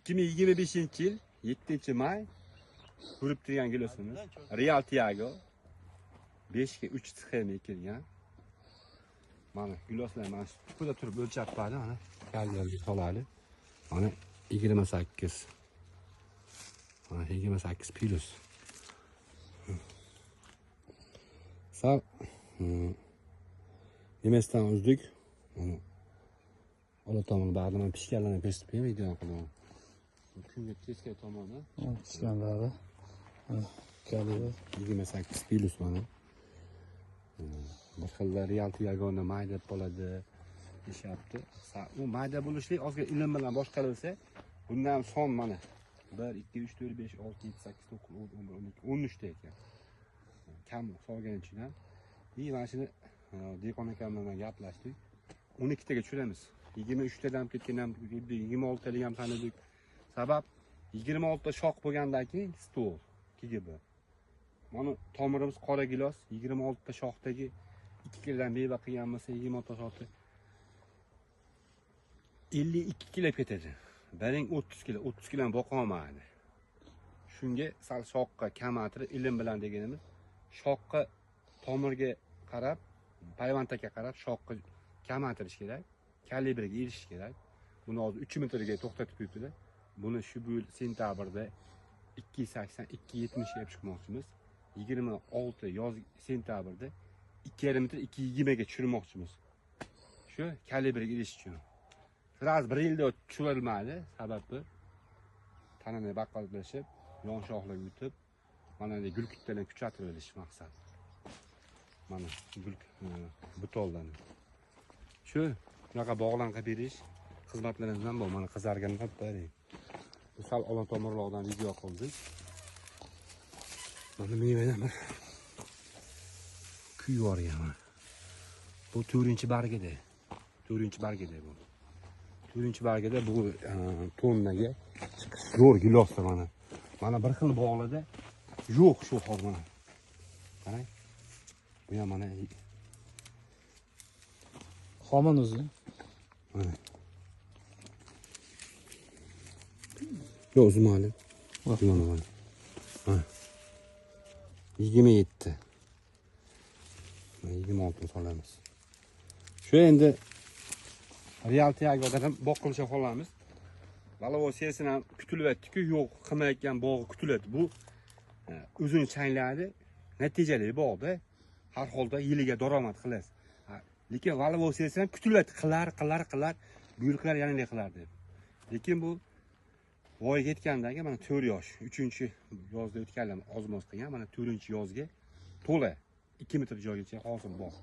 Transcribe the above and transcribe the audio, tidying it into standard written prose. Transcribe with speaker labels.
Speaker 1: 2025-yil 7-may ko'rib turgan gilosimiz Real Tiago 5 ga 3 sxema ekilgan. Mana giloslar mana shu tupida turib o'lchab qo'yadi, mana kallarga soladi. Mana 28. Mana 28 plus. Sal nemasidan uzdik. Mana ola tomoni bag'rini mana pishganlarni ko'rsatib qo'yay, videoni qilaman. Kunga teskari tomoni.
Speaker 2: Pishganlari. Kalibr
Speaker 1: 28 plus mana. Bir xil Real Tiagoni mayda bo'ladi deyishyapti. U mayda bo'lishlik ozgina ilm bilan boshqarilsa, bundan ham son mana 1 2 3 4 5 6 7 8 9 10 11 12 13 ta ekan. Kam solgan ichidan. И mana shuni dehqon akam bilan gaplashdik. 12 taga tushiramiz. 23 tadan ketgan ham, 26 talik ham tanidik. Sabab 26 ta shox bo'lgandan keyin stol KGB. Mana tomirimiz qora gilos, 26 ta shoxdagi 2 kilodan meva qilgan bo'lsa, 26 ta shoxda 52 kilo ketadi. Baring 30 kilo, 30 kilo ham boqa olmaydi. Shunga sal shoxqa kamaytirib, ilm bilan deganimiz, shoxqa tomirga qarab, payvandga qarab shoxqa kamaytirish kerak, kalibriga erishish kerak. Buni hozir 3 metrga to'xtatib qo'yibdilar. Buni shu bu yil sentabrda 2.80, 2.70 ga chiqmoqchimiz. 26 yoz sentabrda 2.5 metr, 2.20 ga tushirmoqchimiz. Shu kalibriga erishish uchun. Raz bir yilda tushirilmadi, sababi tanani baqqolashib, yon shoxlarga o'tib, mana bunday gul kuttalarni kuchaytirilish maqsad. Mana gul butollarni. Shu shunaqa bog'lan qilib berish xizmatlarimizdan bor. Mana qizarganini qilib bering. Bu sal olon tomirlardan video qildik. Mana mevadan bir kuyib yuborgan mana. Bu 4-bargida. 4-bargida bu. 4-bargida bu tonnaga chiqish zo'r gilosda mana. Mana bir xil bog'larda yo'q shu hozir mana. Qarang. Bu ham mana
Speaker 2: xomon o'zi.
Speaker 1: Mana. Yo'q, uzmali. Uzmali. Ha. 27. Mana 26 solamiz. Shu endi Real Tiagodan ham boqilisha qolamiz. Valavo sesini ham kutilyapti-ku, yo'q qilmayotgan bog'i kutiladi. Bu o'zini changlardi, natijali bog'da har holda yiliga daromad qilasiz. Lekin Valavo sesini ham kutilyapti, qilar, qilar, qilar, bu yil qilar, yana qilar deb. Lekin bu voyaga yetgandan mana 4 yosh, 3-yozda o'tganlar ozmoz qilgan, mana 4-yozga to'la 2 metr joygacha hosil bog'.